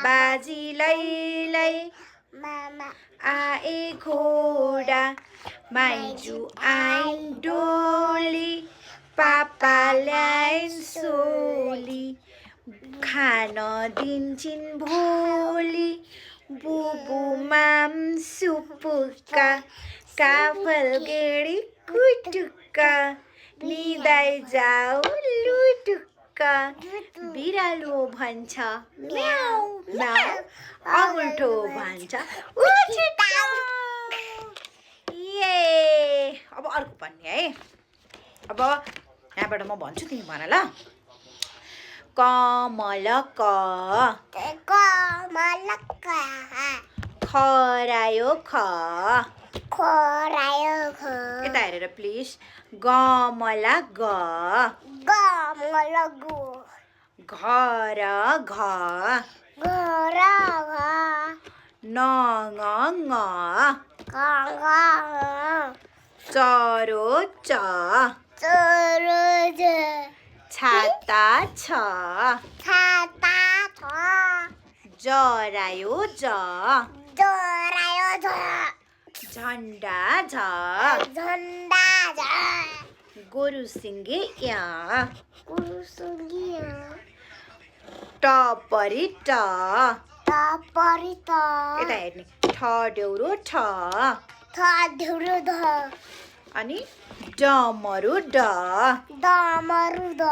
बाजी लै मामा आए घोडा माइजू आइन् डोली पापा ल्याइन् सोली खान दिन्छन् भोलि बुबु माम सुपुक्का काफल गेडी कुटुक्का निदाइ जाऊ लुटुक्का बिरालो भन्छ म्याउ म्याउ अगुल्ठो भन्छ उठुक्का ये अब अर्को भन्ने है अब यहाँबाट म भन्छु तिमी भन ल कमल क कमलका खरायो ख खरायो ख यता हेरेर प्लिज गमला ग गमल गो घर घ घर घ नङ ङ गङ चरो च चरो ज छाता छ छाता छ जरायो ज जरायो झ झन्डा झ झन्डा झ गोरु सिङ्गे या कुरुसुङ्गिया टपरी ट टपरी त यता हेर्ने ठ डेउरो ठ थ ढुरु ध अनि डमरु ड डमरु ध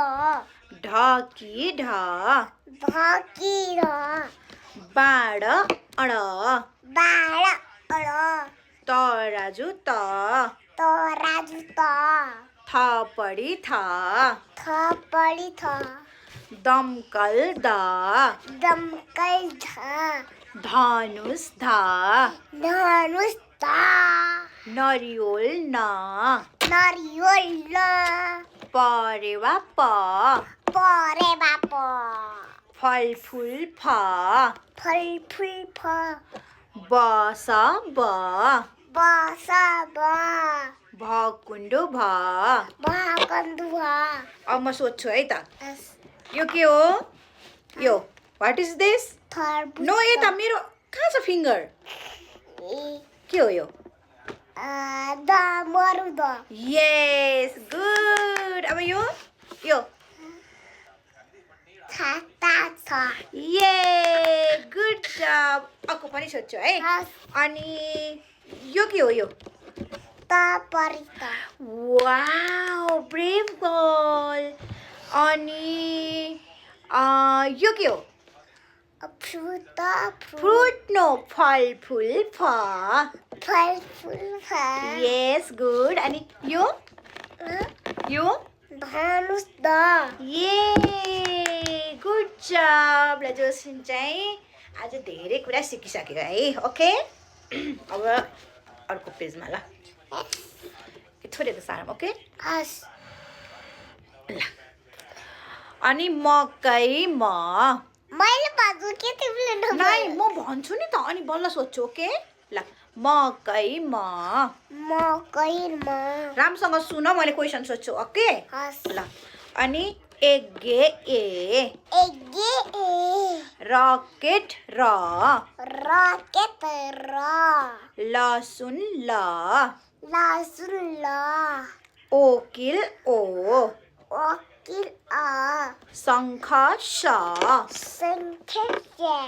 ढकी ढ धकी र बाड अड बाड अड तराजु त तराजु त थपडी थ थपडी थ दमकल द दमकै ध धनुष ध धनुष त नरिवल न नरिवल न परेवा प परे बाप फलफुल फ फलफुल फ बस ब बस ब भकुण्डो भ भाकन्दु भ अब म सोध्छु है त यो के हो यो वाट इज दिस थर्बुज नो यता मेरो कहाँ छ फिङ्गर के हो यो डमरु द यस गुड अब यो छाता छ ये गुड जब अर्को पनि सोध्छु है अनि यो के हो यो तपरी त वाउ ब्रेभ गर्ल अनि यो के हो फ्रुट फ्रुट नो फलफुल फ फलफुल फ यस गुड अनि यो धनुष द ये गुड जब ल जोसिन चाहिँ आज धेरै कुरा सिकिसकेको है ओके अब अर्को पेजमा ल थोरै त सानो ओके हस् ल अनि मकै म मैले भन्छु के तिमीले नाइ म भन्छु नि त अनि बल्ल सोध्छु ओके ल मकै म राम्रोसँग सुन मैले क्वेसन सोध्छु ओके हस् ल अनि एगे ए रकेट र रकेट र लसुन ल लसुन ल ओकिल ओ वकिल अ शङ्ख स सङ्ख्या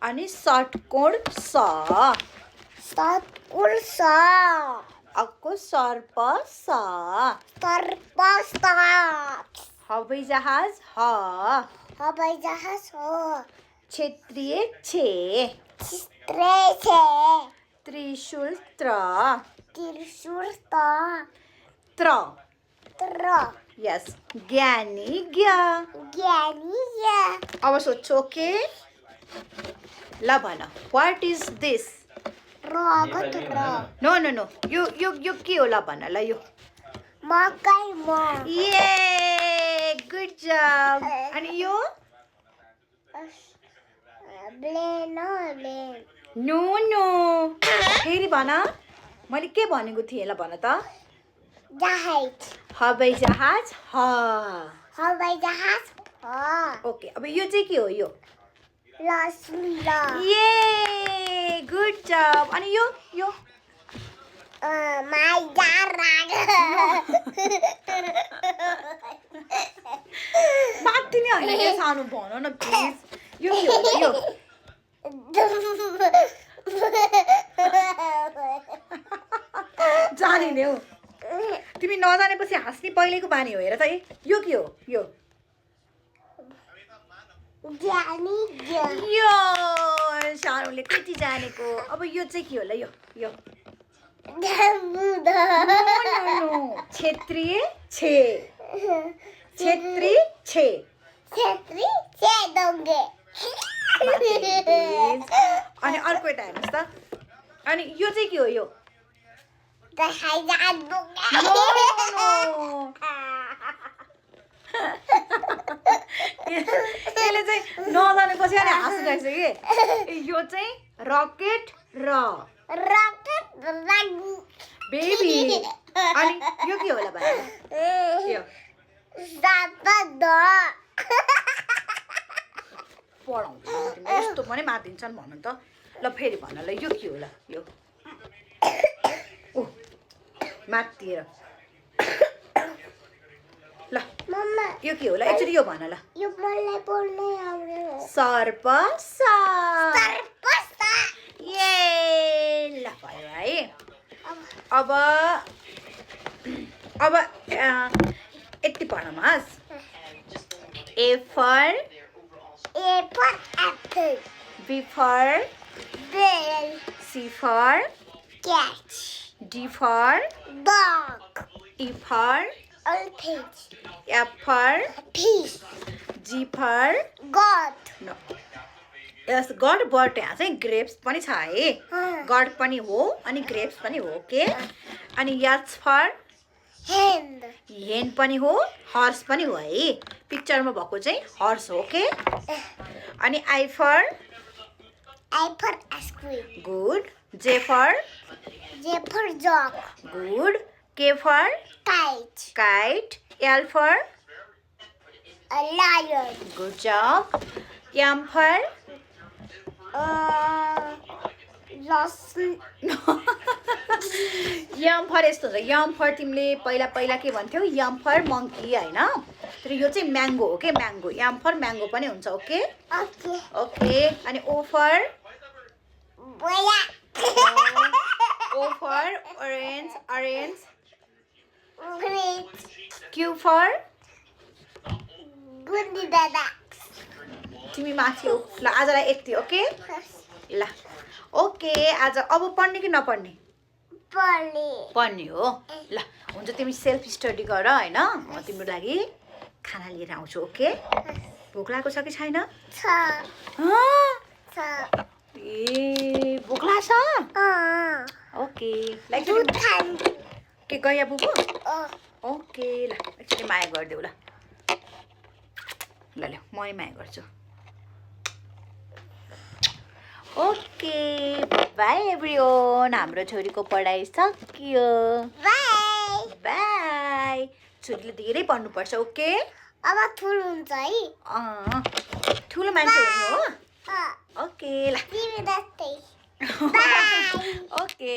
अनि षट्कोण स सत्कुल स अक्को सर्प स सर्प स हवाईजहाज ह हवाईजहाज हो क्षेत्रीय छे चित्रे छे त्रिशूल त्र त्रिशूल त त्र त्र यस ज्ञानी ज्ञ ज्ञानी य अब सोध्छु ओके ल भन वाट इज दिस रगत र नो नो नो यो के हो ल भन ल यो मकै म ये गुड जब अनि यो ब्लेन नो नो फेरि भन मैले के भनेको थिएँ ल भन त जहाज हवाईजहाज ह हवाईजहाज ह ओके अब यो चाहिँ के हो यो लसुन ल ये गुड जब अनि यो मैदा राग माथि नै होइन के सानो भन न प्लिज यो के हो यो जाने नि हौ तिमी नजानेपछि हाँस्ने पहिलेको बानी हो हेर त यो के हो यो यो सानोले कति जानेको अब यो चाहिँ के होला यो क्षेत्रीय छे अनि अर्को एउटा हेर्नुहोस् त अनि यो चाहिँ के हो यो यसले चाहिँ नजानेपछि अनि हाँसु गएछ कि यो चाहिँ रकेट र बेबी अनि यो के होला भाइ यो पढाउँछ यस्तो पनि मारिदिन्छन् भन्नु त ल फेरि भन ल यो के होला यो ओ माथितिर ल यो के होला एकचोटि यो भन ल सर्प ये ल भयो है अब यति पढ्नुहोस् A for apple. B for Bell. C for Cat. D for Dog. E for Elephant. F for Fish. G for God. no yes God bird यहाँ चाहिँ ग्रेप्स पनि छ है गड पनि हो अनि ग्रेप्स पनि हो ओके अनि एच फर हेन पनि हो हर्स पनि हो है पिक्चरमा भएको चाहिँ हर्स हो ओके अनि I for ice cream. Good J for J for dog. Good K for Kite. Kite L for A lion. Good job M for Lawson. M for यस्तो हुन्छ यम फर तिमीले पहिला के भन्थ्यौ यम फर मङ्की होइन तर यो चाहिँ म्याङ्गो हो के म्याङ्गो यम फर म्याङ्गो पनि हुन्छ ओके Okay. ओके अनि O for Boya. O for orange Great. Q for Good dada. तिमी माथि हो ल आजलाई यति ओके ल ओके आज अब पढ्ने कि नपढ्ने Polly. पढ्ने हो ल हुन्छ तिमी सेल्फ स्टडी गर होइन म तिम्रो लागि खाना लिएर आउँछु ओके भोक लागेको छ कि छैन ए भोक लाग्छ ओके लाइक के गया बुबु ओके ल एकचोटि माया गरिदेऊ ल ल ल म माया गर्छु ओके बाई एभ्रिवन हाम्रो छोरीको पढाइ सकियो Bye. बाई छोरीले धेरै पढ्नुपर्छ ओके अब ठुलो हुन्छ है ठुलो मान्छे हुनु हो ओके ल तिमी जस्तै Bye. ओके